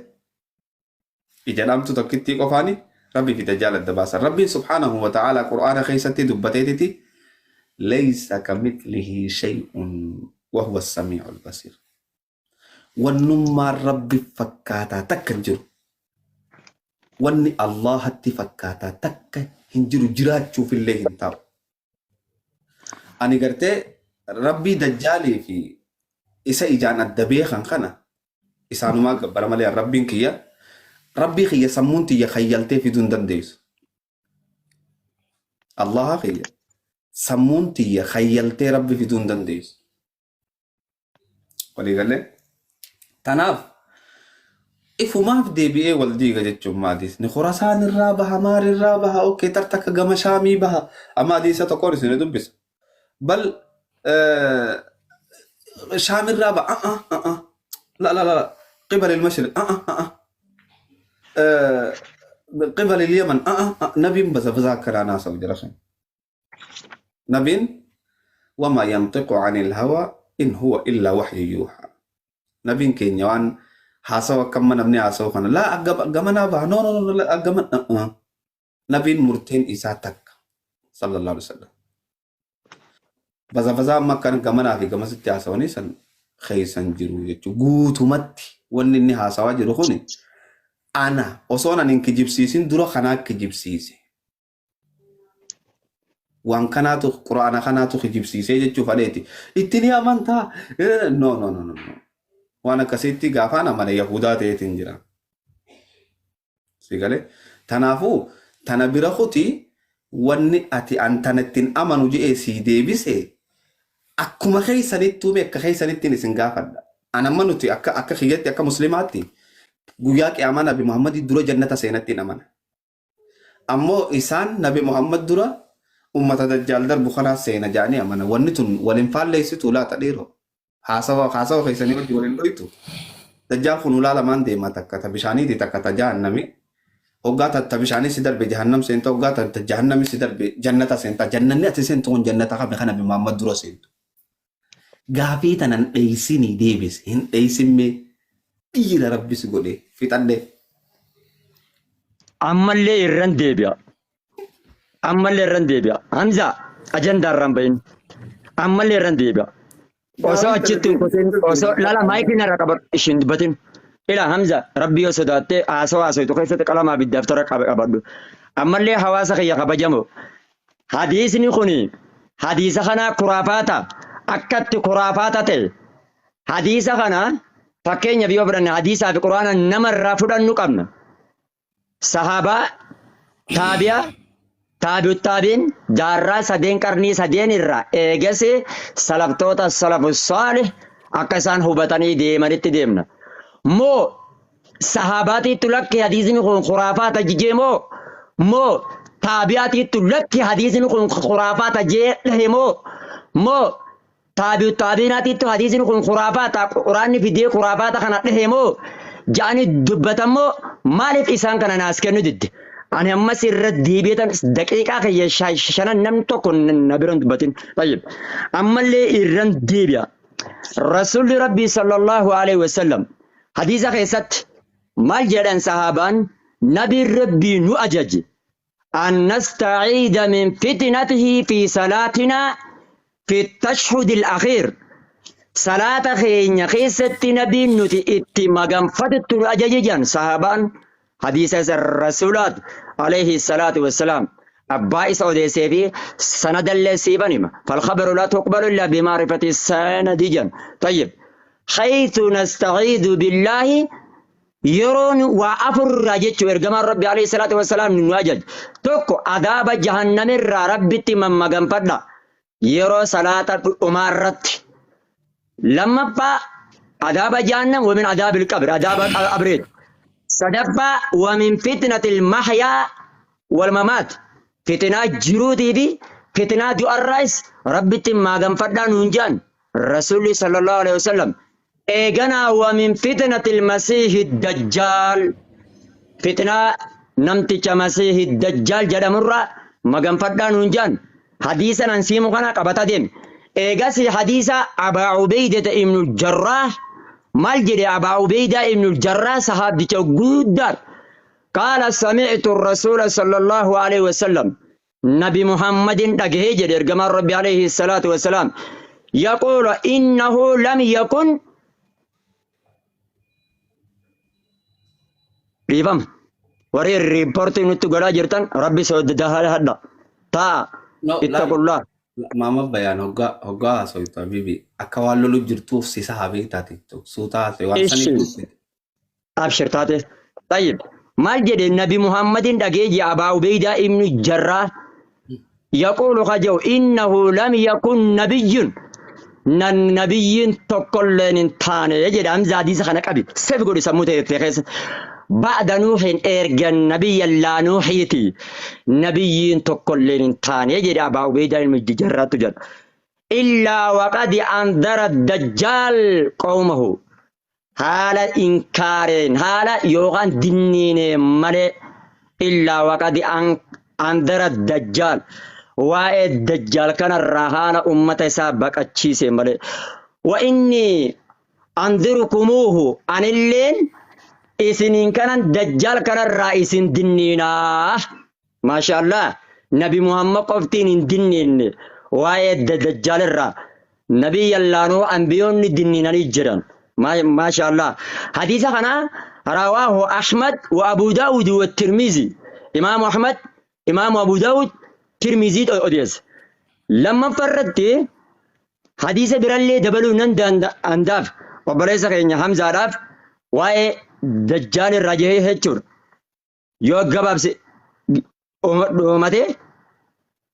Speaker 3: Ija dhaamtuu tokkittii qofaani rabbii fi dajjaal adda baasan. Rabbiin subhaanahu wa ta'ala Qur'aana keessatti dubbateetiti laysa kamithlihi shay'un wa huwa as-sami'ul basiir. Wannummaan rabbi fakkaataa takka hin jiru. Wanni Allahatti fakkaataa takka hin jiru, jiraachuufillee hin ta'u. Ani gartee Rabbii dajjaalii fi isa ijaan adda beekan kana isaanumaa gabbara malee Rabbiin kiyya, Rabbii kiyya sammuun tiyya kayyaltee fiduu hin dandeessu. Allaha kiyya sammuun tiyya kayyaltee Rabbi fiduu hin dandeessu. Walii galee? Tanaaf ifumaaf deebi'ee wal diiga jechuun maaliif? Ni Khurasaan irraa baha, maal irraa baha, okkee tartakka gama Shaamii baha. Amma hadiisa tokkoon isin dubbisa. Bal Shaam irraa baha. La la la la. Qibal il-mashriq. Qibal il-Yaman. Nabiin baza bazaa akkanaa naasawu jira sun. Nabiin wama yantiqu anil hawa in huwa illa wahyu yuuha. Nabiin keenya waan haasawa akkamma namni haasawu kana laa gamanaa baha, no no no, la gaman. Nabiin murteen isaa takka, sallallahu alaihi wasallam. Baza bazaa amma akkan gamanaa fi gamasitti haasawanii san keeysan jiru jechuudha. Guutumatti wanni inni haasawaa jiru kuni ana osoon ani hin kijibsiisin dura kanaa kijibsiise. Waan kanaatu quraana kanaatu kijibsiisee jechuuf aleeti. Itti ni amantaa? No no no no. Waan akkasiitti gaafaan amane Yahudaa ta'eetiin jira. Si galee? Tanaafuu tana bira kuti, wanni ati an tana ittiin amanu je'ee sii deebise akkuma keessanittuu mee akka keessanittiin isin gaafadha. An amma nuti akka kiyyatti, akka muslimaatti, guyyaa qiyaamaa Nabi Muhammadii dura jannata seenattiin amana. Ammoo isaan Nabi Muhammad dura ummata dajjaal darbu kanaa seena jedhanii amana. Wanni tun waliin faalleessitu laata dhiiroo? Haasawa keessanii wajji waliin dhoytu. Dajjaal kun ulaa lamaan deema, takka ta bishaaniiti, takka ta jahannami. Hoggaa ta bishaanii si darbe jahannam seenta, hoggaa ta jahannami si darbe jannata seenta. Jannanni ati seentu kun jannata kami kan Nabi Muhammad dura seentu? Gaafii tanan dheeysinii deebise hin dheeysimmee dhiira Rabbi si godhe fixadhe.
Speaker 1: Ammallee irran deebi'a. Ammallee irran deebi'a. Hamza, ajandaa irraan bahin. Ammallee irran deebi'a. Osoo achitti hin kutin, osoo lala maayikii narra qabadhu ishiin dubbatin. Ila Hamza, Rabbi yoo sodaattee haasawaa haasawtu keessatti qalamaa fi daftara qabadhu. Ammallee hawaasa kiyya kabajamoo. Hadiisni kuni hadiisa kanaa kuraafaata akkatti kuraafaata ta'e, hadiisa kana fakkeenyaaf yoo fudhanne, hadiisaa fi quraana nama irraa fudhannu qabna. Sahaabaa, taabi'a, taabi'u taabiin, jaarraa sadeen, qarnii sadeen irraa eegasi salaftoota, salafu saalih, akka isaan hubatanii deemanitti deemna. Moo sahaabaatiittu lakki hadiisni kun khuraafaata jijee, moo taabi'aatiittu lakki hadiisni kun khuraafaata jee dhahe, moo taabi'u taabiinaatiittu hadiisni kun khuraafaata, quraanni fidee khuraafaata kana dhahe moo ja'anii dubbatan? Moo maaliif isaan kana naas kennu didde? Ani ammas irra deebi'etan daqiiqaa kiyya shanan namni tokko na bira hin dubbatin. Tayyib. Ammallee irran deebi'a. Rasuulli Rabbii sallallahu alaihi wasallam hadiisa keessatti maal jedhan? Sahaabaan Nabiin Rabbii nu ajaje an nastaciida min fitnatihi fi salaatinaa fi tashhudi al-akhiir. Salaata keenya keessatti nabiin nuti itti maganfatuttu nu ajaje jedhan sahaabaan. Hadiisa isa rasuulaat alayhi salaatu wassalaam, abbaa isa odeessee fi sanadallee siifan hima. Falkhabaru laa tuqbalu illaa bimaarifati sanadi jedhan. Tayyib, haythu nastaciidu billaahi, yeroon waa afurraa jechuu ergamaan Rabbi alayhi salaatu wassalaam nu ajaje. Tokko, adaaba jahannamirraa Rabbitti mammaganfadha yeroo salaata dhumaa irratti. Lammaffaa, adaaba jahannam, wamin adaabil qabr, adaaba qabreet. Sadaffaa, wamin fitnatil mahyaa wal mamaat, fitinaa jiruutii fi fitinaa du'arraayis Rabbitti maganfadhaa nuun jedhan Rasuulli sallallahu alaihi wasallam. Eeganaa wamin fitnatil masiihi dajjaal, fitnaa namticha masiihi dajjaal jedhamurraa maganfadhaa nuun jedhan. Hadiisa nan siimu kana qabata deemi. Eegas hadiisa Abaa Ubeydata ibnu Jarraah maal jedhe? Abaa Ubeydaa ibnu Jarraah sahaabdicha guddaa. Qaala samictu rasuula sallallahu alaihi wasallam, Nabi Muhammadin dhagahee jedhe ergamaan Rabbi alayhi salaatu wassalaam, yaquulu innahu lam yakun, dhiifama. Warri riippoortii nutti godhaa jirtan rabbi sodaadhaa. Ta'a
Speaker 3: No, laal.
Speaker 1: ittaqullaa.
Speaker 3: Maama bayaan hoggaa hoggaa haasoftu habibi akka waan lolu jirtuuf sisa haa beektaati suuta haasa'e waan saniif
Speaker 1: Ishi.
Speaker 3: dubbite.
Speaker 1: Abshir taate. Tayyib. Maal jedhe Nabi Muhammadin dhagee jee Abaa Ubeydaa ibnu Jarraa yaquulu kaje'u innahu lam yakun nabiyyun nan nabiyyiin tokkolleen hin taane jedhe Hamza hadiisa kana qabi. Sef godhi sammuu ta'e keessa. Ba'da Nuuhin erga nabiyya laa Nuuhiiti nabiyyiin tokkolleen hin taane jedhe Abaa Ubeydaa ilmi Jarraatu jedha. Illaa waqad andara dajjaal qawmahu. Haala inkaareen haala yookaan dinniineen malee illaa waqad andara dajjaal waa'ee dajjaal kanarraa haala ummata isaa baqachiise malee. Wa inni andirukumuuhu anilleen isiniin kanan dajjaal kanarraa isin dinniinaa. Maasha Allah Nabi Muhammad qoftiin hin dinniinne waa'ee dajjaal irraa Nabi yallaanuu ambiyoonni dinniinanii jiran. Maasha Allah. Hadiisa kana rawaahu Ahmad wa Abu Daawud wa Tirmizi. Imaamu Ahmad, Imaamu Abu Daawud, Tirmizii odeesse. Lammaffaa irratti hadiisa birallee dabaluu nan danda'andaaf obboleessa keenya Hamzaadhaaf waa'ee dajjaal irraa jehee jechuudha. Yoo gabaabse dhumatee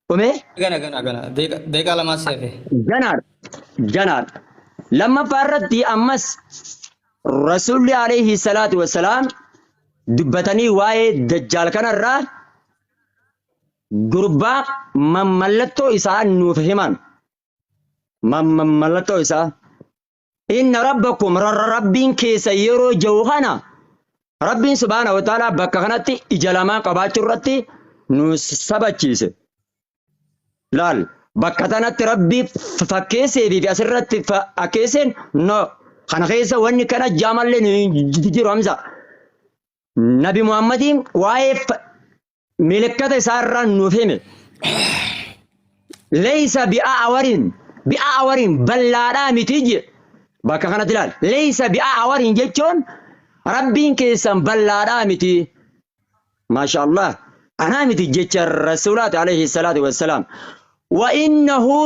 Speaker 1: dhumee
Speaker 2: Gana gana gana. Deeqaa lamaa seefe.
Speaker 1: ganaadha. Ganaadha. Lammaffaa irratti ammas Rasuulli alayhi salaatu wassalaam dubbatanii waa'ee dajjaal kanarraa gurbaa mallattoo isaa nuuf himan. Mallattoo isaa. Inna rabbakum rabbiin keessa yeroo jiru kana rabbiin subhaana wa ta'ala bakka kanatti ija lamaa qabaachuu irratti nu sabachiise. Laal bakka tanatti rabbii fakkeessee fi asirratti akkeesseen no kana keessa wanni kana jaamallee nu hin jiru Hamza. Nabi Muhammadiin waa'ee milikkata isaarraa nuuf hime. Leeysa bi'aawarin bi'aawarin ballaadhaa miti je bakka kanatti ilaal. Leeysa bi'aawarin jechuun rabbiin keessan ballaadhaa miti. Maasha Allah. Anaa miti jecha rasuulaati alayhi salaatu wassalaam. Wa innahu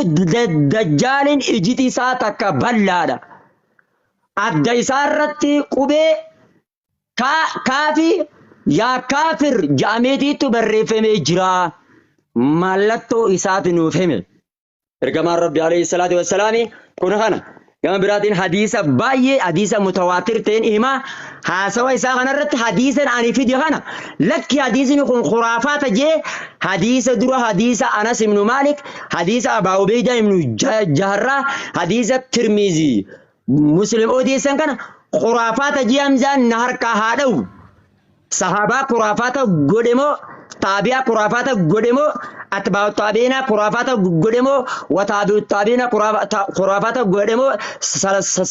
Speaker 1: dajjaalin ijiti isaa takka ballaadha. Adda isaa irratti qubee kaafi yaa kaafir ja'ameetiitu barreeffamee jira. Mallattoo isaati nuuf hime. Ergamaan Rabbi alayhi salaatu wassalaami kun kana. Gama biraatiin hadiisa baay'ee hadiisa mutawaatir ta'een himaa haasawa isaa kanarratti hadiisan ani fide kana lakki hadiisni kun khuraafaata jee hadiisa dura hadiisa Anas ibnu Maalik hadiisa Abaa Ubeydaa ibnu Jaharraa hadiisa Tirmiizii Muslim odeessan kana khuraafaata jee Hamzaan na harkaa haa dha'u. Sahaabaa khuraafaata godhe moo taabi'aa khuraafaata godhe moo atbaa'u taabi'inaa khuraafaata godhe moo wataabi'u taabi'inaa khuraafaata godhe moo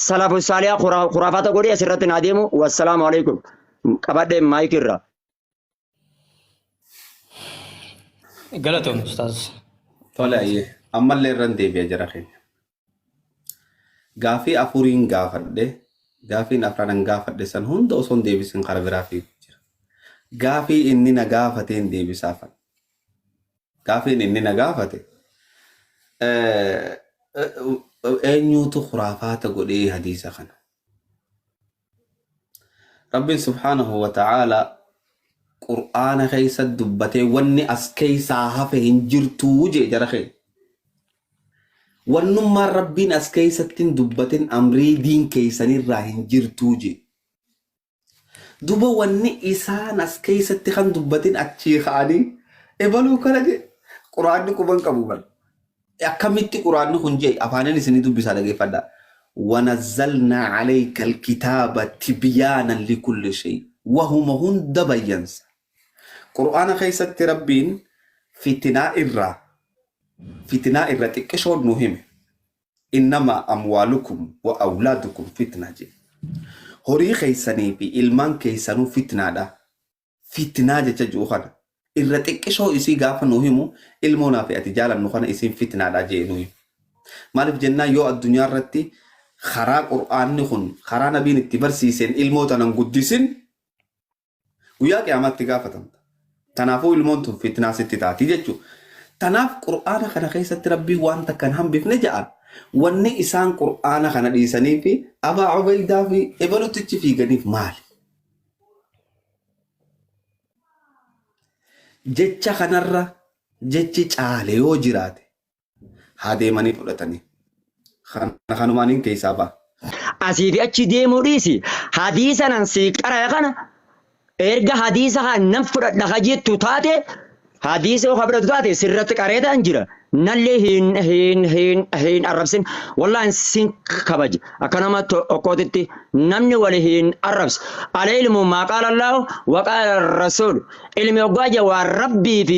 Speaker 1: salafu saalihaa khuraafaata godhe asirratti naa deemu wassalaamu alaikum qabadhee maayikirra.
Speaker 2: Galatoom ustaaz.
Speaker 3: Tole ayyee ammallee irran deebi'a jara keenya. Gaafii afuriin gaafadhe gaafiin afranan gaafadhe san hunda osoo hin deebisin kara biraa fiigu jira. Gaafii inni na gaafateen deebisaafan. Gaafiin inni na gaafate eenyuutu khuraafaata godhee hadiisa kana. Rabbiin subhaanahu wa ta'aala qur'aana keessa dubbatee wanni as keessaa hafe hin jirtuu jee jara keenya. Wannummaan Rabbiin as keessatti hin dubbatin amrii diin keessanirraa hin jirtuu jee. Duba wanni isaan as keessatti kan dubbatin achii ka'anii ebaluu kana jee quraanni quban qabu bar. Akkamitti quraanni kun jee afaanin isinii dubbisaa dhageeffadhaa. Wanazzalnaa alayka alkitaaba tibyaanan likulli shay. Wahuma hunda bayyansa. Qur'aana keessatti Rabbiin fitinaa irraa fitinaa irra xiqqishoon nu hime. Innama amwaalukum wa awlaadukum fitna jedhe. Horii keessanii fi ilmaan keessanuu fitnaadha. Fitnaa jecha jiru kana. Irra xiqqishoo isii gaafa nu himu ilmoonaa fi ati jaalannu kana isiin fitnaadha jee nu himu. Maaliif jennaan yoo addunyaa irratti karaa qur'aanni kun karaa nabiin itti barsiiseen ilmoo tanan guddisin Guyyaa qiyaamaatti gaafatamta. Tanaafuu ilmoon tun fitnaa sitti taati jechuudha. Tanaaf qur'aana kana keessatti rabbiin waan takka hin hambifne ja'an. Wanni isaan qur'aana kana dhiisanii fi Abaa Ubaydaa fi ebaluttichi fiiganiif maali? Jecha kanarra jechi caale yoo jiraate haa deemanii fudhatanii. Kana kanumaan hin keessaa ba'a.
Speaker 1: Asii fi achi deemuu dhiisi. Hadiisa nan sii qara'e kana erga hadiisa kana nan fudhadha ka jettu taate hadiisa yoo ka fudhatu taate sirratti qareetaan jira. Nallee hin hin hin hin arrabsin. Wallaahi sin kabaja. Akka nama tokkootitti namni wali hin arrabsu. Al-ilmu maa qaala Allaahu wa qaala Rasuul. Ilmi hoggaa jee waan Rabbii fi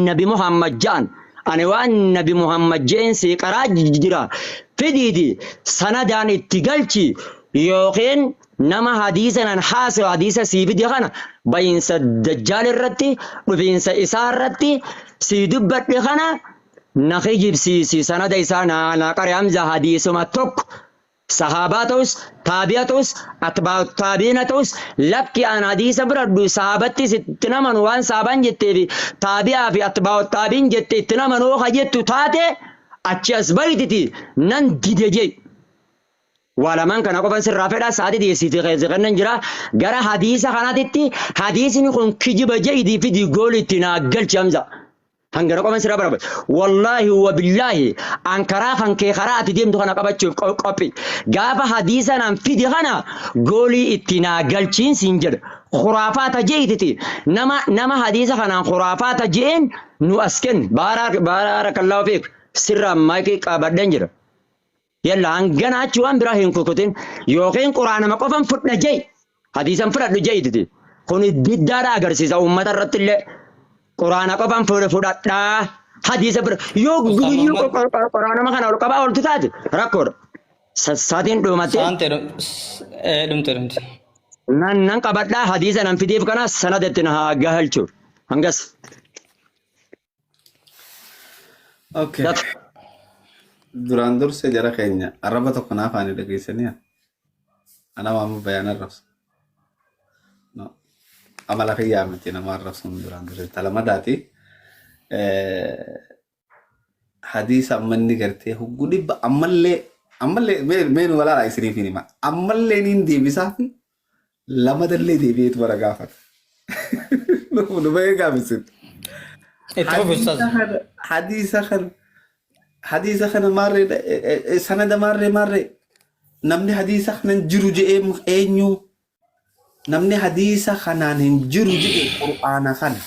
Speaker 1: nabi Muhammad ja'an. Ani waan nabi Muhammad je'een sii qaraa jira. Fidiiti sanadaan itti galchi yookiin nama hadiisa nan haasayu hadiisa sii fide kana bayiinsa dajjaal irratti dhufiinsa isaa irratti sii dubbadhe kana na kijibsiisi sanada isaa naa naa qare Hamza hadiisuma tokko sahaabaa ta'us taabi'a ta'us atbaa taabi'ina ta'us lakki an hadiisa fudhadhu sahaabattis itti namanu waan sahaabaan jettee fi taabi'aa fi atbaa taabi'in jette itti namanu ka jettu taate achi as baytiti nan dide jee. Waa lamaan kana qofan sirraa fedha sa'aatii dhiyeessiiti keessa kennan jira gara hadiisa kanaatitti hadiisni kun kijiba je'idii fidii goolii itti naa galchi Hamza. Hangana qofan sirraa barbaada. Wallaahi wa billaahi an karaa kan kee karaa ati deemtu kana qabachuuf qophi. Gaafa hadiisa naan fidi kana goolii itti naa galchiin siin jedha. Khuraafaata je'ititi nama nama hadiisa kanaan khuraafaata je'een nu as kenni. Baarakallaahu fiik sirraa maayikii qabadhen jira. Yalla hangana achi waan biraa hin kukutin yookiin quraanama qofan fudha jei hadiisan fudhadhu jeititi kun diddaadha agarsiisa uummata irratti illee quraana qofan fudhadhaa hadiisa fudha yoo
Speaker 2: Ustaaz
Speaker 1: guyyuu
Speaker 2: Muhammad
Speaker 1: quraanama kana ol qabaa oltu taate rakkoodha. Saatiin dhumattee
Speaker 2: Saante dhumte dhumte.
Speaker 1: nan nan qabadhaa hadiisa nan fideef kana sanada itti na haa gahalchu hangas.
Speaker 3: Okay.
Speaker 1: Daf.
Speaker 3: Duraan dursee jara keenya arraba tokko naaf aani dhageessanii ana waan bayaan arrabsu. No. Amala kiyyaa miti nama arrabsuun duraan dursee talamadaati. Hadiisa ammanni gartee hoggu dhibba ammallee ammallee mee nu walaala isiniif hin hima. Ammallee niin deebisaa fi lamadallee deebi'eetu bara gaafata. Nu bahee gaafisitu.
Speaker 2: Itti fufi ustaaz.
Speaker 3: Hadiisa kana hadiisa kana maarree sanada maarree maarree namni hadiisa kanan jiru je'ee eenyu namni hadiisa kanaan hin jiru je'e qur'aana kana.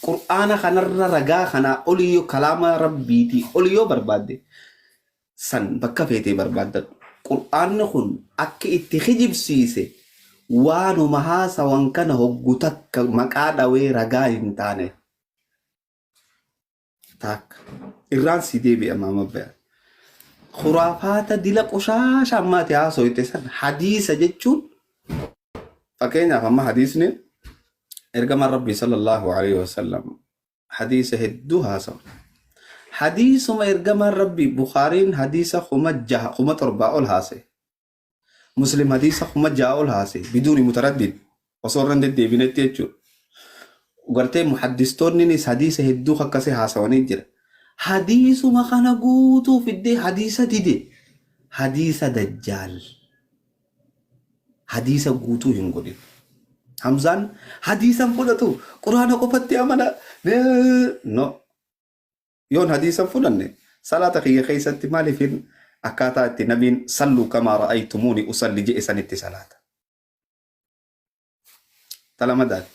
Speaker 3: Qur'aana kanarra ragaa kanaa olii yoo kalaama rabbiitii olii yoo barbaadde san bakka feetee barbaaddadhu. Qur'aanni kun akka itti kijibsiise waanuma haasawan kana hoggu takka maqaa dhawee ragaa hin taane. Takka. Irraan si deebi'a maama baya. Khuraafaata dila qoshaasha ammaati haasoyte san hadiisa jechuun fakkeenyaaf amma hadiisni ergamaan rabbii sallallahu alaihi wasallam hadiisa hedduu haasawa. Hadiisuma ergamaan rabbii Bukhaariin hadiisa 6000 7,000 ol haase. Muslim hadiisa 6000 ol haase biduuni mutaraddid osoo irra hin deddeebinetti jechuudha. Gartee muhaddistoonninis hadiisa hedduu akkasii haasawanii jira. Hadiisuma kana guutuu fiddee hadiisa dide. Hadiisa dajjaal. Hadiisa guutuu hin godhin. Hamzaan hadiisan fudhatu quraana qofatti amana. No. Yoon hadiisan fudhanne salaata kiyya keessatti maaliifin akkaataa itti nabiin salluu kamaa ra'aytumuuni usalli je'e sanitti salaata. Talamadaati.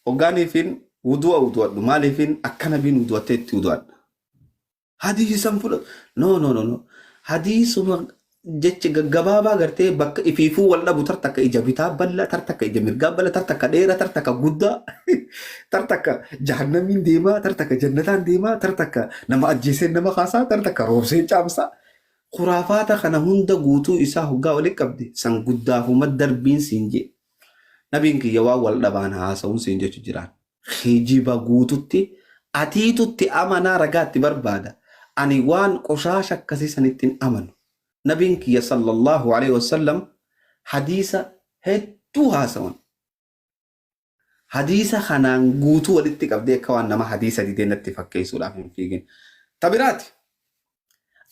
Speaker 3: Hoggaaniifin wudu'a wudu'adhu maaliifin akka nabiin wudu'attee itti wudu'adha. Hadiisan fudhatu. No no no no. Hadiisuma jecha gaggabaabaa gartee bakka ifiifuu wal dhabu tar takka ija bitaa bal'aa tar takka ija mirgaa bal'aa tar takka dheeraa tar takka guddaa tar takka jahannamiin deemaa tar takka jannataan deemaa tar takka nama ajjeeseen nama kaasaa tar takka roobseen caamsaa. Khuraafaata kana hunda guutuu isaa hoggaa walitti qabde san guddaafuma darbiin siin jee. Nabiin kiyya waan wal dhabaan haasa'uun siin jechu jiraan. Kijiba guututti atiitutti amanaa ragaatti barbaada. Ani waan qoshaasha akkasii sanitti hin amanu. Nabiin kiyya sallallahu alaihi wasallam hadiisa Hedduu haasawan. Hadiisa kanaan guutuu walitti qabdee akka waan nama hadiisa didee natti fakkeessuudhaaf hin fiigin. Ta biraati.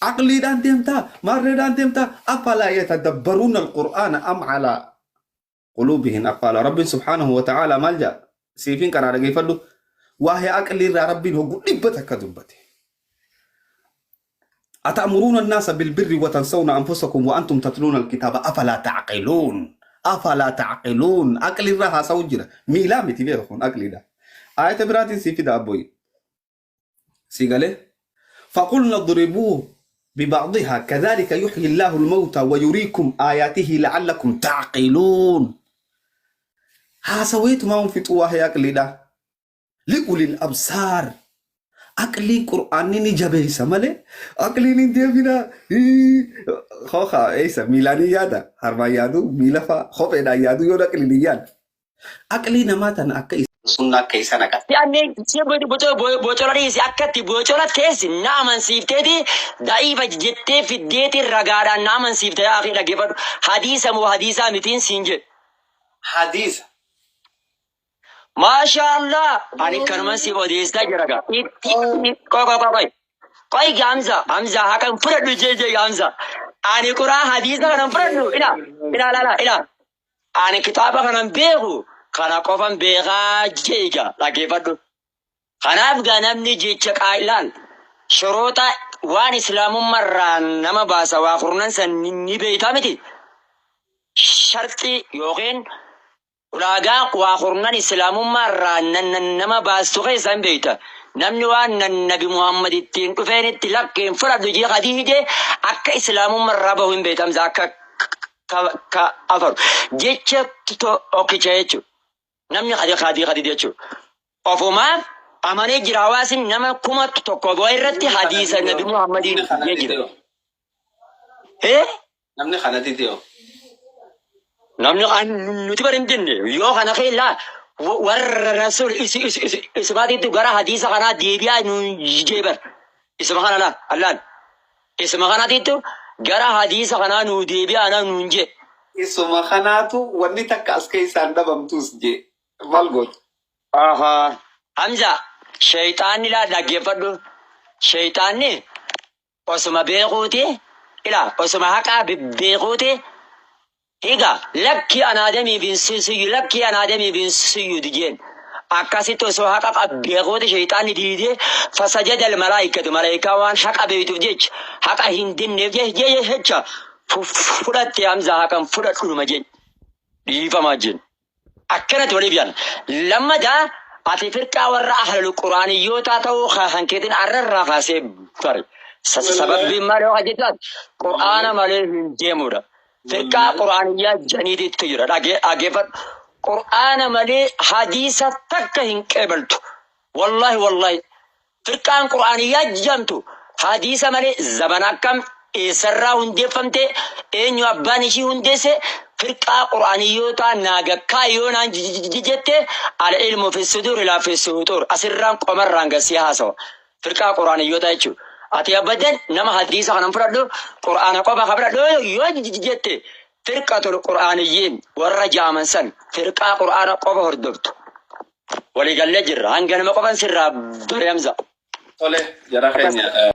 Speaker 3: Aqliidhaan deemtaa, maarreedhaan deemtaa, afalaa yatadabbaruuna alqur'aana am alaa quluubihim aqfaala. Rabbiin subhaanahu wa ta'aalaa maal jedha? Siifin karaa dhageeffadhu. Waa'ee aqlii irraa Rabbiin hogguu 100 dubbate. أتأمرون الناس بالبر وتنسون أنفسكم وأنتم تتلون الكتاب أفلا تعقلون أفلا تعقلون aqlii irraa haasa'u jira miilaa miti beeku kun aqliidha. Ayata biraatiin sii fida abboyi. Si galee فقلنا اضربوه ببعضها كذلك يحيي الله الموتى ويريكم آياته لعلكم تعقلون. Haasaweetu maa fixuu waa'ee aqliidha. لأولي الأبصار. Aqlii qur'aanni ni jabeessa malee aqliin hin deebinaa. Hooka eessa miilaan hin yaada harmaan yaadu miila fa'a kopheedhaan yaadu yoo aqliin hin yaadu. Aqlii namaa tana akka sunnaa keessa naqata.
Speaker 1: Si anneen si bocola dhiisi akka itti bocola teessi na amansiifteeti da'iifa jettee fiddeeti ragaadhaan na amansiifte yaa akhi dhaggeeffadhu. Hadiisa moo hadiisaa mitiin siin jedhe.
Speaker 3: Hadiisa.
Speaker 1: Maashaa Allah ani kanuman siif odeessaa jira gaa. Itti qoy qoy qoy qoy. Qoy gaa Hamza Hamza haqan fudhadhu jee jee gaa Hamza. Ani quraa hadiisa kanan fudhadhu ila ila ila ila. Ani kitaaba kanan beeku kana qofan beekaa jee gaa dhaggeeffadhu. Kanaaf gaa namni jecha qaa'ilaan shoroota waan islaamummarraa nama baasa waa kurnan san ni beektaa miti. Sharxii yookiin ulaagaa waa kurnan islaamummaa irraa nama baastu keessa hin beekta. Namni waan Nabi Muhammad ittiin dhufeenitti lakkeen fudhadhu jee hadiide akka islaamummaa irraa bahu hin beektamsa akka ka afaru. Jecha tokkicha jechuudha. Namni hadii hadii jechuudha. Ofumaaf amanee jira hawaasni nama 1000 bu'aa irratti hadiisa Nabi Muhammadiin jee jira. Eh?
Speaker 3: Namni kana dide hoo?
Speaker 1: Namni kan nuti bar hin dinne yoo kana keellaa warra rasuul isumaatiitu gara hadiisa kanaa deebi'aa nuun jee bar. Isuma kana laal allaan. Isuma kanaatiitu gara hadiisa kanaa nuu deebi'aa na nuun jee.
Speaker 3: Isuma kanaatu wanni takka as keessaan dhabamtus jee. Maal goota?
Speaker 1: Ahaa. Hamza sheyxaanni laa dhaggeeffadhu. Sheyxaanni osuma beekuuti ila osuma haqaa beekuuti higa lakki anaadamiif hin suyyu lakki anaadamiif hin suyyudu jeen akkasitti osoo haqa beekuuti sheyxaanni diidee fasajada almalaayikatu malaayikaa waan haqa beektuuf jecha haqa hin dinneef jecha fudhatte Hamza haqan fudhadhuma jeen dhiifamaa jeen. Akkanatti waliif yaadna. Lammataa ati firqaa warra ahlul quraaniyyootaa ta'uu kan keetiin arrarraa kaasee bare. Sababbiin maal yoo jettan quraana malee hin deemudha. Firqaa quraaniyyaa janiitiitu jira. Dhageeffadhu. Quraana malee hadiisa takka hin qeebaltu. Wallahi wallahi. Firqaan quraaniyyaa jedhamtu hadiisa malee zabana akkam eessarraa hundeeffamte eenyu abbaan ishii hundeesse firqaa quraaniyyootaa naagakkaa yoo naan jette al ilmu fi sudur laa fi suxuur asirraan qomarraan gasii haasawa. Firqaa quraaniyyootaa jechuudha. Ati abadan nama hadiisa kanan fudhadhu quraana qofa ka fudhadhu yoo jette firqatul quraaniyyiin warra jaaman san firqaa quraana qofa hordoftu. Waliigallee jirra. Hanga nama qofan sirraa bare Hamza.
Speaker 3: Tole jara keenya.